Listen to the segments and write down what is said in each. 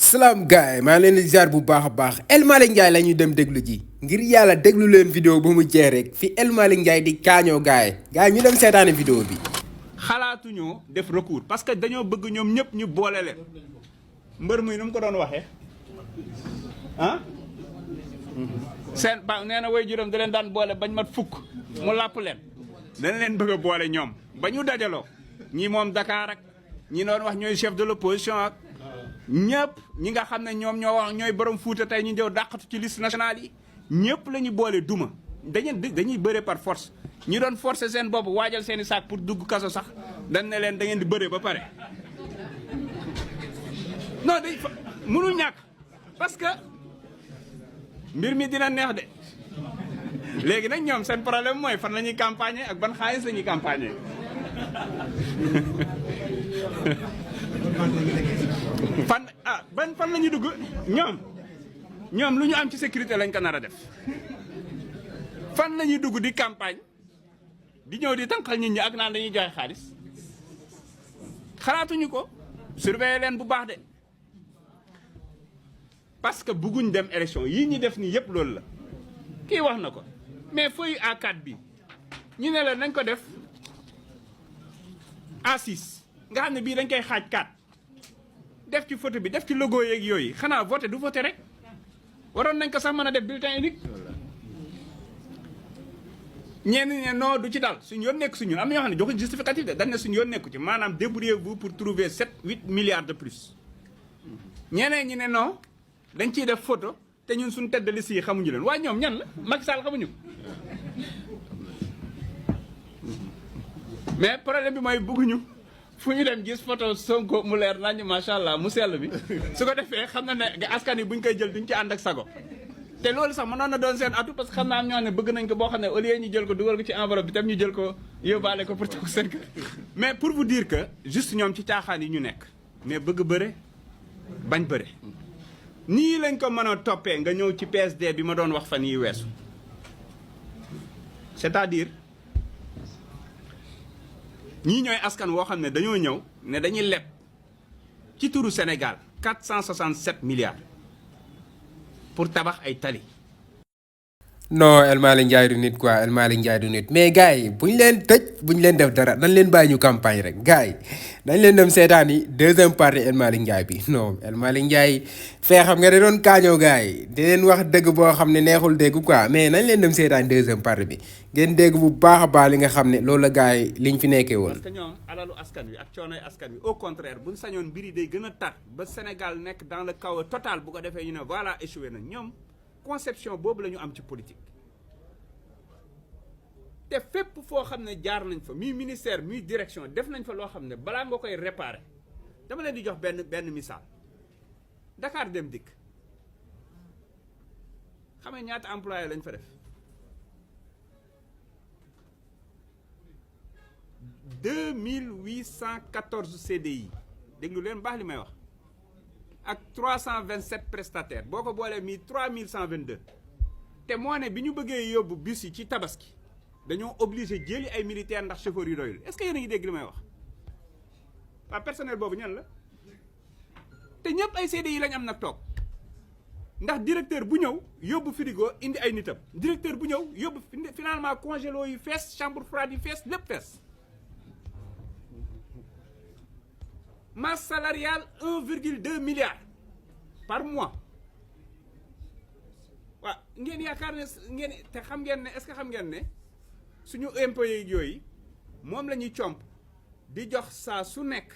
salaam gaay maa leen di ziar bu baax a baax El Malick Ndiaye la ñuy dem déglu ji ngir yàlla déglu leen vidéo ba mu jeex rek fi El Malick Ndiaye di kaañoo gaay ñu dem seetaani vidéo bi. xalaatuñoo def recours parce que dañoo bëgg ñoom ñëpp ñu boole leen mbër muy nu mu ko doon waxee ah seen ba nee na way juróom da leen daan boole bañ mat fukk mu làpp leen dañ leen bëgg a boole ñoom ba ñu dajaloo ñi moom Dakar ak ñi doon wax ñooy chef de l'opposition ak ñëpp ñi nga xam ne ñoom ñoo wax ñooy borom Fuuta tey ñu ñëw dàqatu ci liste nationale yi ñëpp la ñu boole duma dañuy bëre par force ñi doon forcer seen bopp waajal seen i saak pour dugg kaso sax dañ ne leen da ngeen di bëre ba pare non day mënul ñàkk parce que mbir mi dina neex de léegi nag ñoom seen problème mooy fan la ñuy campagner ak ban xaalis la ñuy campagner fan la ñuy dugg ñoom lu ñu am ci sécurité lañ ko nar a def fan la ñuy dugg di campagne di ñëw di tànqal nit ñi ak naan dañuy joxe xaalis xalaatuñu ko surveiller leen bu baax de parce que bëgguñ dem élection yii ñi def nii yëpp loolu la kii wax na ko mais feuille A4 bi ñu ne la nañ ko def A6 nga xam ne bii dañ koy xaaj 4 def ci photo bi def ci logo yeeg yooyu xanaa voté du voté rek waroon nañ ko sax mën a def bulletin unique ñenn ñi ne non du ci dal suñu yoon nekk suñu am na ñoo xam ne joxuñ justificatif de dañ ne suñu yoon nekku ci maanaam débrouillez-vous pour trouver 7-8 milliards de plus ñeneen ñi ne non dañ ciy def photo te ñun suñu tête de liste yi xamuñu leen waaye ñoom ñan la Macky Sall xamuñu ko mais problème bi mooy bëgguñu fu ñu dem gis photo Sonko mu leer nañu macha allah mu sell bi su ko defee xam na ne askan yi buñ koy jël duñ ci ànd ak sago te loolu sax mënoon na doon seen atu parce que xam naa am ñoo xam ne bëgg nañ ko boo xam ne au lieu ñu jël ko dugal ko ci enveloppe bi tam ñu jël ko yóbbaale ko pour teg ko seen kër mais pour vous dire que juste ñoom ci caaxaan yi ñu nekk mais bëgg bëre bañ bëre nii lañ ko mën a toppee nga ñëw ci PSD bi ma doon wax fan yi weesu c'est-à-dire ñii ñooy askan woo xam ne dañoo ñëw ne dañuy leb ci turu Sénégal 467 milliards pour tabax ay tali. non El Malick Ndiaye du nit quoi El Malick Ndiaye du nit mais gars yi bu ñu leen tëj bu ñu leen def dara dañ leen bàyyi ñu campagne rek gars yi dañ leen dem seetaan yi deuxième partie El Malick Ndiaye bi non El Malick Ndiaye fee xam nga da doon kaañoo gars yi di leen wax dëgg boo xam ne neexul dégg quoi mais nañ leen dem seetaan deuxième partie bi ngeen dégg bu baax a baax li nga xam ne loolu la gars yi liñ fi nekkee woon. parce que ñoom alalu askan wi ak coonoy askan wi au contraire buñ sañoon mbir yi day gën a tar ba Sénégal nekk dans le chaos total bu ko defee ñu ne voilà échoué na ñoom conception boobu la ñu am ci politique. te fépp foo xam ne jaar nañ fa muy ministère muy direction def nañ fa loo xam ne balaa nga koy réparer dama leen di jox benn misaal Dakar Dem Dikk xam nga ñaata employé lañ fa def 2814 CDI déglu leen baax li may wax ak 327 prestataires boo ko boolee mi 3122 te moo ne bi ñu bëggee yóbbu bus yi ci tabaski dañoo obligé jëli ay militaires ndax chauffeurs yi doyul est-ce que yéen a ngi dégg li may wax waa personnel boobu ñan la te ñëpp ay CDI yi lañ am nag toog ndax directeur bu ñëw yóbbu frigo indi ay nitam directeur bu ñëw yóbbu finalement congélo yi fees chambre froide yi fees lépp fees masse salariale 1,2 milliard par mois waaw ngeen yaakaar ne ngeen te xam ngeen ne est-ce que xam ngeen ne suñu impôts yooyu moom la ñuy comp di jox saa su nekk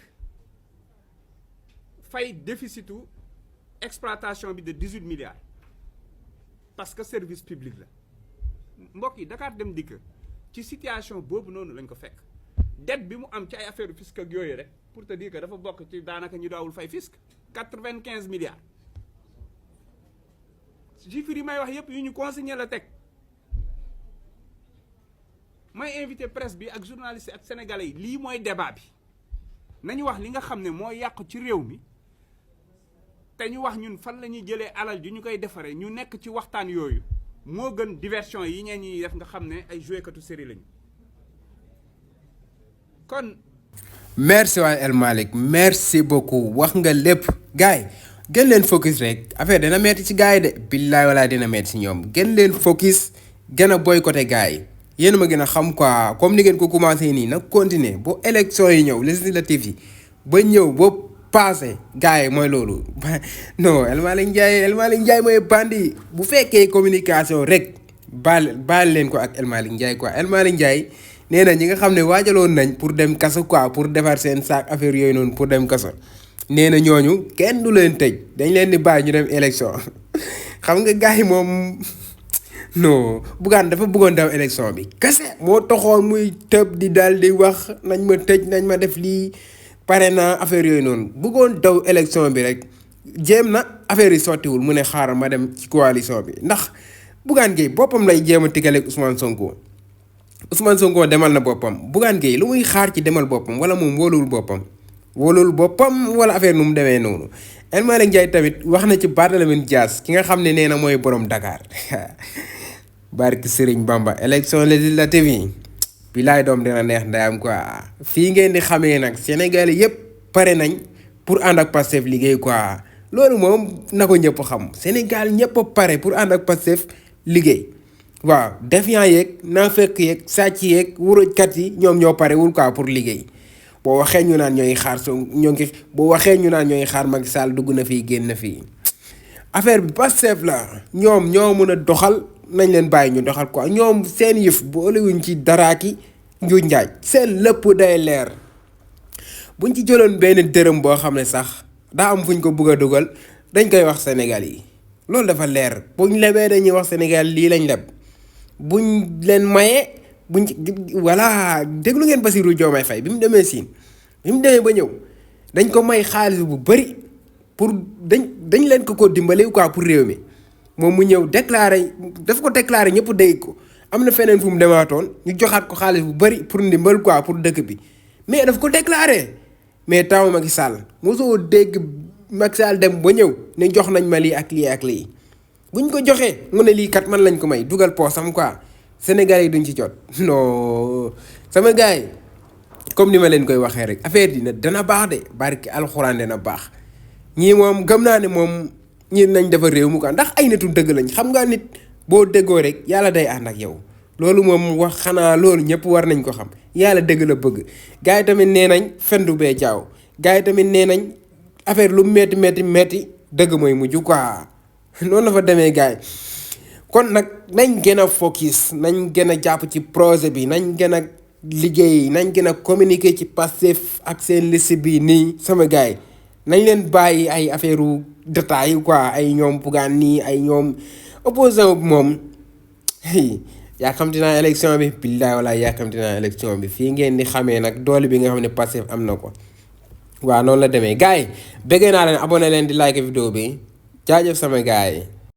fay déficitu exploitation bi de 18 milliards parce que service public la mbokk yi Dakar Dem Dikk ci situation boobu noonu lañ ko fekk dette bi mu am ci ay affaire fisc ak yooyu rek pour te dire que dafa bokk ci daanaka ñu daawul fay fisc 95 milliards chiffres yi may wax yëpp yu ñu consigné la teg may invité presse bi ak journaliste ak sénégalais yi lii mooy débat bi nañu wax li nga xam ne moo yàqu ci réew mi te ñu wax ñun fan la ñuy jëlee alal ji ñu koy defaree ñu nekk ci waxtaan yooyu moo gën diversion yi ñeen ñi def nga xam ne ay jouekatu série lañu kon. merci waay El Malick merci beaucoup wax nga lépp gars yi gën leen focus rek affaire dina metti ci gars yi de billaay walaay dina metti ci ñoom gën leen focus gën a boycotté gars yi yéen ma gën a xam quoi comme ni ngeen ko commencé nii nag continuer ba élection yi ñëw législative yi ba ñëw ba passé gars yi mooy loolu non El Malick Ndiaye mooy bandi bu fekkee communication rek baal leen ko ak El Malick Ndiaye quoi El Malick Ndiaye nee na ñi nga xam ne waajaloon nañ pour dem kaso quoi pour defar seen saak affaire yooyu noonu pour dem kaso nee na ñooñu kenn du leen tëj dañ leen di bàyyi ñu dem élection xam nga gars yi moom non Bougane dafa bëggoon daw élection bi kese moo taxoon muy tëb di daal di wax nañ ma tëj nañ ma def lii pare na affaire yooyu noonu bëggoon daw élection bi rek jéem na affaire yi sottiwul mu ne xaaral ma dem ci coalition bi ndax Bougane Gueye boppam lay jéem a tigaleeg Ousmane Sonko demal na boppam Bougane Gueye lu muy xaar ci demal boppam wala moom wóolul boppam wala affaire nu mu demee noonu El Malick Ndiaye tamit wax na ci Barthélémy Dias ki nga xam ne nee na mooy borom Dakar barki Serigne Bamba élection législative yi bilaay doom dina neex ndayam quoi fii ngeen di xamee nag Sénégalais yépp pare nañ pour ànd ak Pastef liggéey quoi loolu moom na ko ñëpp xam Sénégal ñëpp a pare pour ànd ak Pastef liggéey waaw défiant yeeg naafeq yeeg sàcc yeeg wurujkat yi ñoom ñoo parewul quoi pour liggéey boo waxee ñu naan ñooy xaar boo waxee ñu naan ñooy xaar Macky Sall dugg na fii génn fii affaire bi Pastef la ñoom ñoo mën a doxal nañ leen bàyyi ñu doxal quoi ñoom seen yëf boolewuñ ci daraa ki njuuj njaaj seen lépp day leer buñ ci jëloon benn dërëm boo xam ne sax daa am fuñ ko bëgg a dugal dañ koy wax Sénégal yi loolu dafa leer buñ lebee dañuy wax Sénégal lii lañ leb buñ leen mayee buñ ci voilà déglu ngeen Bassirou Diomaye Faye bi mu demee Siin bi mu demee ba ñëw dañ ko may xaalis bu bëri pour dañ leen ko dimbale quoi pour réew mi moom mu ñëw déclaré daf ko déclaré ñëpp dégg ko am na feneen fu mu demaatoon ñu joxaat ko xaalis bu bëri pour ndimbal quoi pour dëkk bi mais daf ko déclaré mais taw Macky Sall mosoo dégg Macky Sall dem ba ñëw ne jox nañ ma lii ak lii ak lii buñ ko joxee mu ne lii kat man lañ ko may dugal poosam quoi Sénégalais yi duñ ci jot non sama gars yi comme ni ma leen koy waxee rek affaire dina dana baax de barki alxuraan dana baax ñii moom gëm naa ne moom ñii nañ defar réew mu quoi ndax ay nitu dëgg lañ xam nga nit boo déggoo rek yàlla day ànd ak yow loolu moom wax xanaa loolu ñëpp war nañ ko xam yàlla dëgg la bëgg gars yi tamit nee nañ fendu bee jaaw gars yi tamit nee nañ affaire lu metti dëgg mooy mujj quoi noonu la fa demee gars yi kon nag nañ gën a focus nañ gën a jàpp ci projet bi nañ gën a liggéey nañ gën a communiquer ci Pastef ak seen liste bi nii sama gars yi nañ leen bàyyi ay affaire u détails yi quoi ay ñoom Bougane nii ay ñoom opposant bi moom yaakamti naa élection bi billaay wala yaakamti naa élection bi fii ngeen di xamee nag doole bi nga xam ne Pastef am na ko waaw noonu la demee gars yi bëggee naa leen abonné leen di like vidéo bi jaajëf sama gars yi